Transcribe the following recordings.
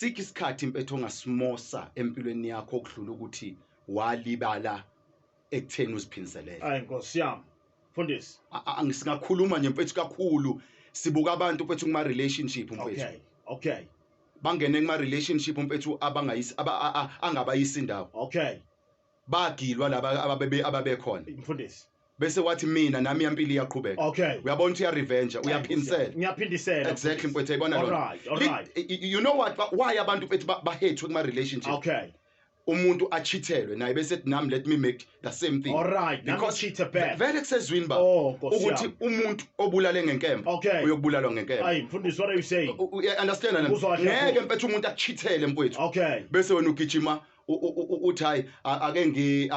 Sikho isikhathi impethu ongasimosa empilweni yakho okudlula ukuthi walibala ekutheni uziphindiselele. Ayi Nkosi yami. Mfundisi. Angisingakhuluma nje mfethu kakhulu, sibuka abantu mfethu kuma relationship mfethu. Okay. Okay. Bangene kuma relationship mfethu abangayisi angabayisi indawo. Okay. Bagilwa laba ababe ababekhona. Mfundisi. Bese wathi mina nami yampilo iyaqhubeka. Okay. Uyabona ukuthi uya revenge, uyaphinsela. Ngiyaphindisela. Exactly mfethu, ayibona lona. Alright, alright. You know what, why abantu mfethu bahethwe kuma relationship? Okay. Umuntu achithelwe naye bese ethi nami let me make the same thing. All right, because cheat back. Vele kusezwini ba Oh, Nkosi ukuthi yami. Umuntu obulale ngenkemba Okay. uyokubulalwa ngenkemba. Ayi mfundisi, what are you saying? Understand na? Uzwa kahle Ngeke kakhulu. mfethu umuntu akuchithele mfethu. Okay. Bese wena ugijima uthi hayi ake ngi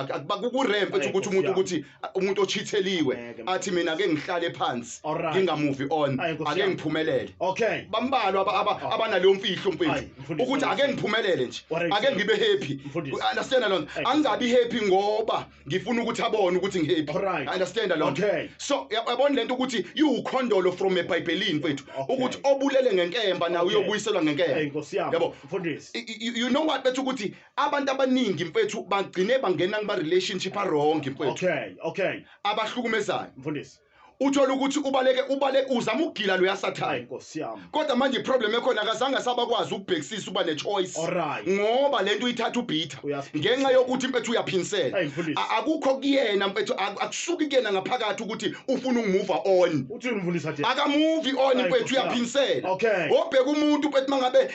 ku-rare mfethu Ayi, ukuthi Nkosi umuntu yami. ukuthi umuntu ochitheliwe Ngeke, athi mina ake ngihlale phansi Alright. nginga-move on, Ayi, Nkosi ake yami. ngiphumelele. Okay. Bambalwa Oh. abanaleyo mfihlo Ayi, mfethu mfundisi, ukuthi ake ngiphumelele nje, What are you ake saying? ngibe happy. Mfundisi. Understand lona? Ayi, Angingabi happy ngoba ngifuna ukuthi abone ukuthi ngihappy. Alright. Understand lona? Okay. So yabona lento ukuthi iwukhondolo from eBhayibhelini mfethu Okay. ukuthi obulele ngenkemba nawe Okay. uyobuyiselwa ngenkemba. Ayi Nkosi yami. Yabo. Mfundisi. You know what bethu, ukuthi abantu abaningi mfethu bagcine bangena kuma relationship a wrong mfethu, Okay, okay. abahlukumezayo. Mfundisi. Uthola ukuthi ubaleke ubaleke, uzama ukugila lo Ayi yasathane, Nkosi yami. kodwa manje iproblem ekhona akazange asabakwazi ukubhekisisa uba ne-choice Alright. ngoba lento uyithatha ubhitha Uyasiphinsela. ngenxa yokuthi mfethu uyaphinsela. Ayi, mfundisi. Akukho kuyena mfethu, akusuki kuyena ngaphakathi ukuthi ufuna ukumove on. Uthini mfundisi athi? Akamuvi on Ayi, mfethu, Nkosi yami. uyaphinsela. Okay. Obheka umuntu mfethu mangabe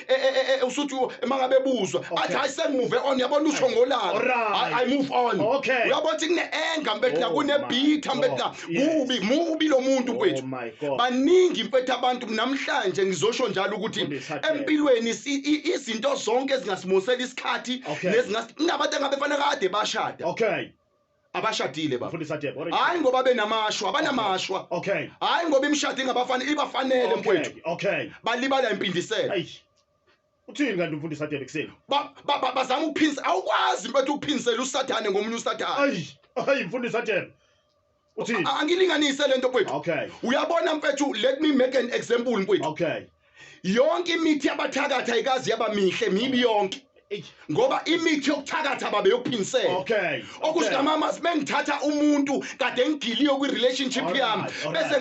usuthi mangabe ebuzwa athi hayi, sengimove on, yabona, usho ngolaka. Alright. I move on. Okay. Uyabona ukuthi kune-anger mfethu la, Oh kune-bitter my mfethu la. God. Yes. Kubi, mubi lo muntu Oh mfethu. my God. Baningi mfethu abantu namhlanje, ngizosho njalo ukuthi Mfundisi, Hadebe. empilweni izinto zonke ezingasimosela isikhathi Okay. kunabantu engabe fanele kade bashada, Okay. abashadile baba. Mfundisi Hadebe. What are you Hayi saying? ngoba benamashwa, abanamashwa. Okay. Hayi ngoba imishado ingabafanele, ibafanele mfethu. Okay. Okay. Balibala impindiselo. Ayi. Uthini kanti umfundisi Hadebe kuseni? Bazama ukuphindisa, awukwazi mfethu ukuphinsela usathane ngomunye usathane. Ayi, ayi mfundisi Hadebe. Uthini? Angilinganise lento mfethu. Okay. Uyabona mfethu, let me make an example mfethu. Okay. Yonke imithi yabathakathi ayikazi yaba mihle, mibi yonke. Eyi. Ngoba imithi yokuthakatha babe yokuphinsela. Okay. Okusho namama mengithatha umuntu kade ngigiliwe kwi-relationship yami, bese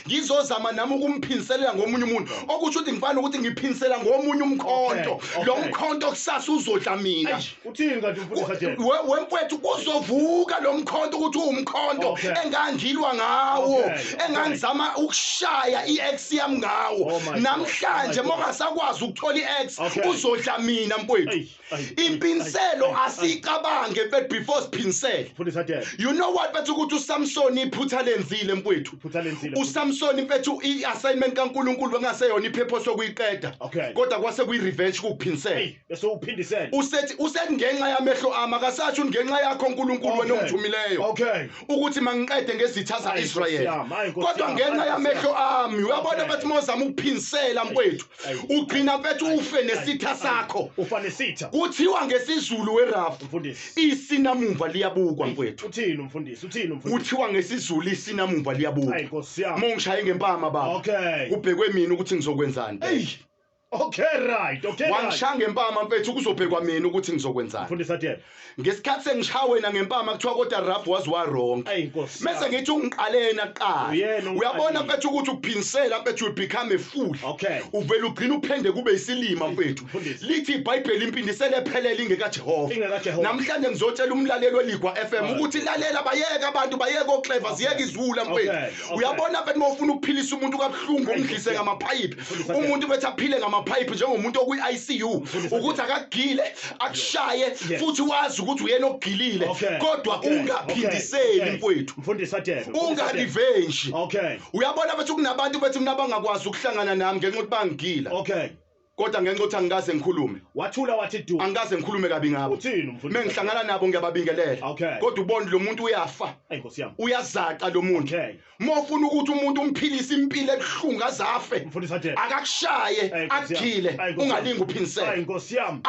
ngizozama nami ukumphinselela ngomunye umuntu, okusho ukuthi ngifana ukuthi ngiphinsela ngomunye umkhonto. Lo mkhonto kusasa uzodla mina. Ayi, uthini kanti umfundisi Hadebe? Wemfowethu, kuzovuka lo mkhonto ukuthi uwumkhonto engangilwa ngawo, engangizama ukushaya i-ex yami ngawo. Oh my God. Namhlanje Oh my God. mongasakwazi ukuthola i-ex, uzodla mina mfowethu. Ayi, ayi, ayi, Impinselo ayi, ayi. asiyicabange mfethu before siphinsele. Mfundisi Hadebe. You know what mfethu, ukuthi uSamson iphutha lenzile mfowethu. Iphutha lenzile. uSamson mfethu, i-assignment kaNkuluNkulu bengaseyona ipurpose yokuyiqeda, Okay. kodwa kwase kuyi-revenge, kuwuphinsela. Hey, bese uphindisela. Usethi ngenxa yamehlo ami, akasasho ngenxa yakho uNkulunkulu wena ongithumileyo Okay. ukuthi mangiqede ngezitha Ayi, za-Israyeli, Nkosi yami, ayi, Nkosi kodwa yami, ngenxa ayi, Nkosi yamehlo ami. Uyabona mfethu, mawuzama ukuphinsela mfowethu, Ayi. ugcina mfethu ufe nesitha sakho. Ufa nesitha. Kuthiwa ngesiZulu, werafu, Mfundisi. isinamumva liyabukwa mfowethu. Uthini umfundisi? Uthini umfundisi? Kuthiwa ngesiZulu isinamumva liyabukwa. Ayi Nkosi yami. Uma ungishaye ngempama baba, kubhekwe mina ukuthi ngizokwenzani. Hey. Okay, right. Okay, right. Wangishaya ngempama mfethu, kuzobhekwa mina ukuthi ngizokwenzani. Mfundisi Hadebe. Ngesikhathi sengishaya wena ngempama, kuthiwa kodwa Raf was wa wrong. Ayi Nkosi Mase yami. ngithi ungiqalena kuqala. Uyena ongiqalile. Uyabona mfethu ukuthi ukuphinsela mfethu, you become a fool. Okay. Uvela ugcina uphende kube isilima mfethu. Mfundisi. Lithi iBhayibheli impindisele ephelele ingekaJehova. IngekaJehova. Namhlanje ngizotshela umlaleli weLigwa FM Alright. ukuthi lalela, bayeke abantu, bayeke oclever, ziyeke iziwula mfethu. Okay. Uyabona mfethu, mawufuna ukuphilisa umuntu kabuhlungu, Ayi, umdlise Nkosi yami. ngamaphayiphi. Mfundisi Hadebe. Umuntu bethi aphile ngamaphayiphi njengomuntu okwi-ICU, Mfundisi ukuthi akagile akushaye futhi wazi ukuthi uyena okugilile, Okay. kodwa ungaphindiseli mfowethu. Mfundisi Hadebe. Unga-revenge. Okay. Uyabona bethi kunabantu bethi mina bangakwazi ukuhlangana nami ngenxa yokuthi bangigila, Okay. kodwa ngenxa yokuthi angikaze ngikhulume, Wathula wathi du. angikaze ngikhulume kabi ngabo. Uthini umfundisi? Mengihlangana nabo ngiyababingelela, Okay. kodwa ubona lo muntu uyafa, Ayi Nkosi yami. uyazaca lo muntu. Okay. Uma ufuna ukuthi umuntu umphilise impilo ebuhlungu azafe, Mfundisi Hadebe. akakushaye, Ayi, Nkosi yami. akugile, Ayi, Nkosi yami. ungalingi uphinsele. Ayi Nkosi yami.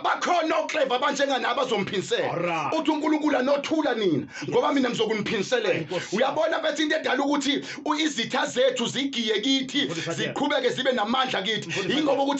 Bakhona oclever abanjenganabo azomphinsela. Alright. Uthi uNkulunkulu anothula nina ngoba mina Ayi, ngizokuniphiniselela. Nkosi yami. Uyabona bethi into edala ukuthi izitha zethu zigiye kithi, Mfundisi Hadebe. ziqhubeke zibe namandla kithi, Mfundisi yingoba ukuthi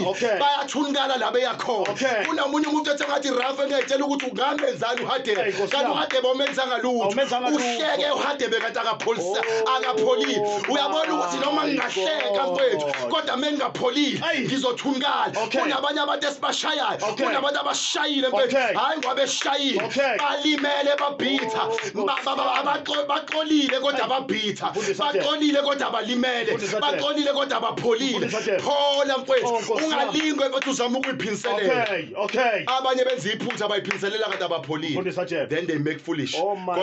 abapholile. Bayathunukala la beyakhona. Kunomunye umuntu ethi ngathi Rafa engiyitshela ukuthi ungamenzani uHadebe. Hey, Nkosi Kanti yami. uHadebe awumenzanga lutho. Awumenzanga lutho. Uhleke uHadebe kanti akapholisa, Oh, akapholile. Uyabona ukuthi noma my ngingahleka God. mfethu, kodwa mengingapholi Ayi. ngizothunukala. Kunabanye abantu esibashayayo, kunabantu abashayile mfethu. Hayi ngoba beshayile. Balimele babhitha. Oh, Nkosi yami. Baxolile kodwa Ayi. babhitha. Mfundisi Hadebe. Baxolile kodwa balimele. Mfundisi Hadebe. Baxolile kodwa bapholile. Mfundisi Hadebe. Phola mfethu. Oh, Nkosi yami. Ungalingwe mfethu uzama ukuyiphinselela. Okay, okay. Abanye benza iphutha bayiphinselela kanti abapholile. Mfundisi Hadebe. Then they make foolish. Oh my God.